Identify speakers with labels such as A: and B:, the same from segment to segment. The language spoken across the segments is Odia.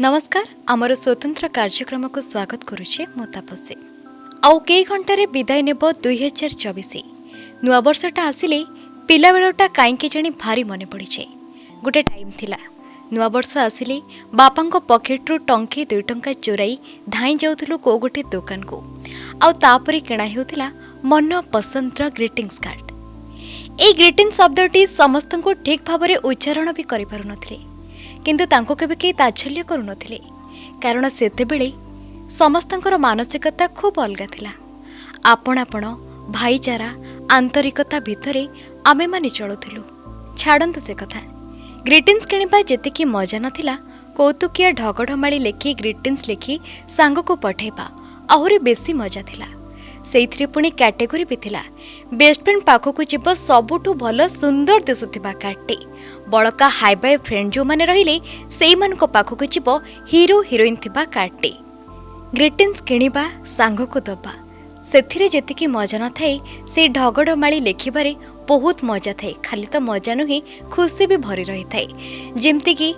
A: ନମସ୍କାର। ଆମର ସ୍ୱତନ୍ତ୍ର କାର୍ଯ୍ୟକ୍ରମକୁ ସ୍ୱାଗତ କରୁଛି ମୁଁ ତାପସୀ। ଆଉ କେଇ ଘଣ୍ଟାରେ ବିଦାୟ ନେବ 2024। ନୂଆବର୍ଷଟା ଆସିଲେ ପିଲାବେଳଟା କାହିଁକି ଜାଣି ଭାରି ମନେ ପଡ଼ିଯାଏ। ଗୋଟେ ଟାଇମ୍ ଥିଲା, ନୂଆବର୍ଷ ଆସିଲେ ବାପାଙ୍କ ପକେଟରୁ ଟଙ୍କେ 2 ଟଙ୍କା ଚୋରାଇ ଧାଇଁ ଯାଉଥିଲୁ କୋଉ ଗୋଟେ ଦୋକାନକୁ, ଆଉ ତାପରେ କିଣା ହେଉଥିଲା ମନ ପସନ୍ଦର ଗ୍ରିଟିଂସ୍ କାର୍ଡ଼। ଏଇ ଗ୍ରିଟିଂ ଶବ୍ଦଟି ସମସ୍ତଙ୍କୁ ଠିକ୍ ଭାବରେ ଉଚ୍ଚାରଣ ବି କରିପାରୁନଥିଲେ, କିନ୍ତୁ ତାଙ୍କୁ କେବେ କେହି ତାଚ୍ଛଲ୍ୟ କରୁନଥିଲେ, କାରଣ ସେତେବେଳେ ସମସ୍ତଙ୍କର ମାନସିକତା ଖୁବ୍ ଅଲଗା ଥିଲା। ଆପଣାପଣ, ଭାଇଚାରା, ଆନ୍ତରିକତା ଭିତରେ ଆମେମାନେ ଚଳୁଥିଲୁ। ଛାଡ଼ନ୍ତୁ ସେ କଥା। ଗ୍ରିଟିଂସ୍ କିଣିବା ଯେତିକି ମଜା ନଥିଲା, କୌତୁକିଆ ଢଗଢମାଳି ଲେଖି, ଗ୍ରିଟିଂସ୍ ଲେଖି ସାଙ୍ଗକୁ ପଠାଇବା ଆହୁରି ବେଶୀ ମଜା ଥିଲା। ସେଇଥିରେ ପୁଣି କ୍ୟାଟେଗୋରୀ ବି ଥିଲା। ବେଷ୍ଟ ଫ୍ରେଣ୍ଡ ପାଖକୁ ଯିବ ସବୁଠୁ ଭଲ ସୁନ୍ଦର ଦିଶୁଥିବା କାର୍ଡ଼ଟି, ବଳକା ହାଇ ବାଇ ଫ୍ରେଣ୍ଡ ଯେଉଁମାନେ ରହିଲେ, ସେଇମାନଙ୍କ ପାଖକୁ ଯିବ ହିରୋ ହିରୋଇନ୍ ଥିବା କାର୍ଡ଼ଟି। ଗ୍ରିଟିଂସ୍ କିଣିବା, ସାଙ୍ଗକୁ ଦେବା, ସେଥିରେ ଯେତିକି ମଜା ନଥାଏ, ସେଇ ଢଗଢମାଳି ଲେଖିବାରେ ବହୁତ ମଜା ଥାଏ। ଖାଲି ତ ମଜା ନୁହେଁ, ଖୁସି ବି ଭରି ରହିଥାଏ। ଯେମିତିକି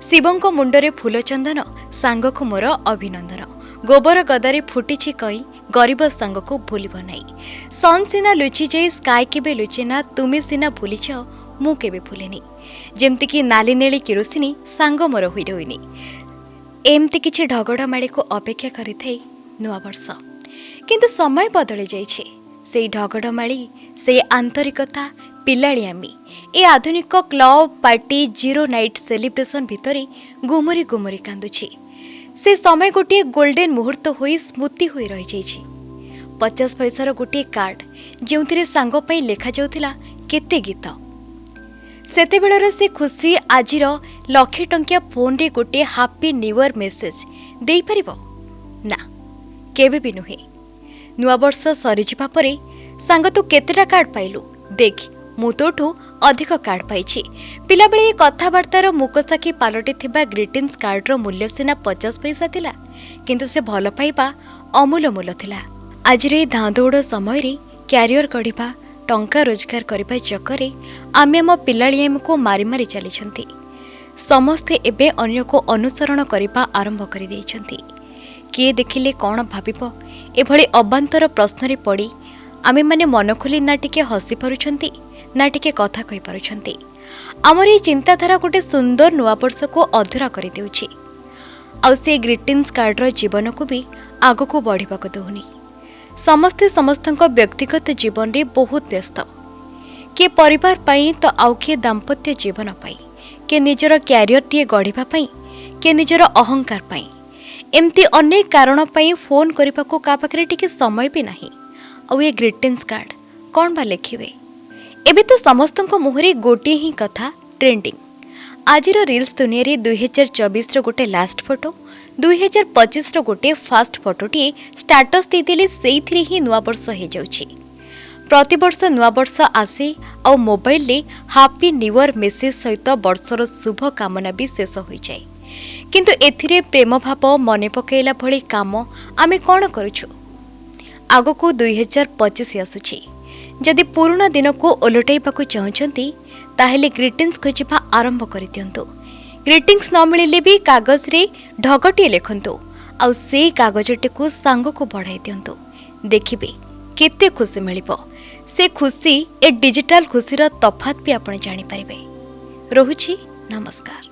A: ଶିବଙ୍କ ମୁଣ୍ଡରେ ଫୁଲ ଚନ୍ଦନ, ସାଙ୍ଗକୁ ମୋର ଅଭିନନ୍ଦନ। ଗୋବର ଗଦାରେ ଫୁଟିଛି କଇଁ, ଗରିବ ସାଙ୍ଗକୁ ଭୁଲିବ ନାହିଁ। ସନ୍ ସିନା ଲୁଚିଯାଇ, ସ୍କାଏ କେବେ ଲୁଚେ ନା, ତୁମେ ସିନା ଭୁଲିଯାଅ, ମୁଁ କେବେ ଭୁଲେନି। ଯେମିତିକି ନାଲି ନେଳି କିରୋସିନି, ସାଙ୍ଗ ମୋର ହିରୋଇନି। ଏମିତି କିଛି ଢଗଢମାଳିକୁ ଅପେକ୍ଷା କରିଥାଏ ନୂଆବର୍ଷ। କିନ୍ତୁ ସମୟ ବଦଳି ଯାଇଛି। ସେଇ ଢଗଢମାଳି, ସେଇ ଆନ୍ତରିକତା, ପିଲାଳିଆମି ଏ ଆଧୁନିକ club, party, zero night celebration ଭିତରେ ଗୁମୁରି ଗୁମୁରି କାନ୍ଦୁଛି। ସେ ସମୟ ଗୋଟିଏ ଗୋଲ୍ଡେନ୍ ମୁହୂର୍ତ୍ତ ହୋଇ ସ୍ମୃତି ହୋଇ ରହିଯାଇଛି। 50 ପଇସାର ଗୋଟିଏ କାର୍ଡ଼, ଯେଉଁଥିରେ ସାଙ୍ଗ ପାଇଁ ଲେଖାଯାଉଥିଲା କେତେ ଗୀତ। ସେତେବେଳର ସେ ଖୁସି ଆଜିର ଲକ୍ଷେ ଟଙ୍କିଆ ଫୋନ୍ରେ ଗୋଟିଏ ହାପି ନ୍ୟୁ ଇୟର୍ ମେସେଜ୍ ଦେଇପାରିବ ନା? କେବେ ବି ନୁହେଁ। ନୂଆବର୍ଷ ସରିଯିବା ପରେ, ସାଙ୍ଗ, ତୁ କେତେଟା କାର୍ଡ଼ ପାଇଲୁ ଦେଖ, ମୁଁ ତୋଠୁ ଅଧିକ କାର୍ଡ଼ ପାଇଛି। ପିଲାବେଳେ ଏ କଥାବାର୍ତ୍ତାର ମୁକସାଖୀ ପାଲଟିଥିବା ଗ୍ରିଟିଂସ୍ କାର୍ଡ଼ର ମୂଲ୍ୟ ସିନା 50 ପଇସା ଥିଲା, କିନ୍ତୁ ସେ ଭଲ ପାଇବା ଅମୂଲ ମୂଲ ଥିଲା। ଆଜିର ଏହି ଧାଁଦୌଡ଼ ସମୟରେ କ୍ୟାରିୟର ଗଢ଼ିବା, ଟଙ୍କା ରୋଜଗାର କରିବା ଚକରେ ଆମେ ଆମ ପିଲାଳିଆମିକୁ ମାରି ମାରି ଚାଲିଛନ୍ତି। ସମସ୍ତେ ଏବେ ଅନ୍ୟକୁ ଅନୁସରଣ କରିବା ଆରମ୍ଭ କରିଦେଇଛନ୍ତି। କିଏ ଦେଖିଲେ କ'ଣ ଭାବିବ, ଏଭଳି ଅବାନ୍ତର ପ୍ରଶ୍ନରେ ପଡ଼ି ଆମେମାନେ ମନ ଖୋଲି ନା ଟିକେ ହସି ପାରୁଛନ୍ତି, ନା ଟିକେ କଥା କହିପାରୁଛନ୍ତି। ଆମର ଏଇ ଚିନ୍ତାଧାରା ଗୋଟେ ସୁନ୍ଦର ନୂଆବର୍ଷକୁ ଅଧୁରା କରିଦେଉଛି, ଆଉ ସେ ଗ୍ରିଟିଂସ୍ କାର୍ଡ଼ର ଜୀବନକୁ ବି ଆଗକୁ ବଢ଼ିବାକୁ ଦେଉନି। ସମସ୍ତେ ସମସ୍ତଙ୍କ ବ୍ୟକ୍ତିଗତ ଜୀବନରେ ବହୁତ ବ୍ୟସ୍ତ। କିଏ ପରିବାର ପାଇଁ ତ ଆଉ କିଏ ଦାମ୍ପତ୍ୟ ଜୀବନ ପାଇଁ, କିଏ ନିଜର କ୍ୟାରିୟରଟିଏ ଗଢ଼ିବା ପାଇଁ, କିଏ ନିଜର ଅହଙ୍କାର ପାଇଁ। ଏମିତି ଅନେକ କାରଣ ପାଇଁ ଫୋନ୍ କରିବାକୁ କାହା ପାଖରେ ଟିକେ ସମୟ ବି ନାହିଁ। ଆଉ ଏ ଗ୍ରିଟିଂସ୍ କାର୍ଡ଼ କ'ଣ ବା ଲେଖିବେ? ଏବେ ତ ସମସ୍ତଙ୍କ ମୁହଁରେ ଗୋଟିଏ ହିଁ କଥା, ଟ୍ରେଣ୍ଡିଂ। ଆଜିର ରିଲ୍ସ ଦୁନିଆରେ 2024ର ଗୋଟେ ଲାଷ୍ଟ ଫଟୋ, 2025ର ଗୋଟିଏ ଫାଷ୍ଟ ଫଟୋଟିଏ ଷ୍ଟାଟସ୍ ଦେଇଦେଲେ ସେଇଥିରେ ହିଁ ନୂଆବର୍ଷ ହେଇଯାଉଛି। ପ୍ରତିବର୍ଷ ନୂଆବର୍ଷ ଆସେ ଆଉ ମୋବାଇଲରେ ହାପି ନ୍ୟୁ ଇୟର୍ ମେସେଜ ସହିତ ବର୍ଷର ଶୁଭ କାମନା ବି ଶେଷ ହୋଇଯାଏ। କିନ୍ତୁ ଏଥିରେ ପ୍ରେମଭାବ ମନେ ପକାଇଲା ଭଳି କାମ ଆମେ କ'ଣ କରୁଛୁ? ଆଗକୁ 2025 ଆସୁଛି। ଯଦି ପୁରୁଣା ଦିନକୁ ଓଲଟାଇବାକୁ ଚାହୁଁଛନ୍ତି, ତାହେଲେ ଗ୍ରିଟିଂସ୍ ଖୋଜିବା ଆରମ୍ଭ କରିଦିଅନ୍ତୁ। ଗ୍ରିଟିଂସ୍ ନ ମିଳିଲେ ବି କାଗଜରେ ଢଗଟିଏ ଲେଖନ୍ତୁ ଆଉ ସେଇ କାଗଜଟିକୁ ସାଙ୍ଗକୁ ବଢ଼ାଇ ଦିଅନ୍ତୁ। ଦେଖିବେ କେତେ ଖୁସି ମିଳିବ। ସେ ଖୁସି, ଏ ଡିଜିଟାଲ ଖୁସିର ତଫାତ୍ ବି ଆପଣ ଜାଣିପାରିବେ। ରହୁଛି, ନମସ୍କାର।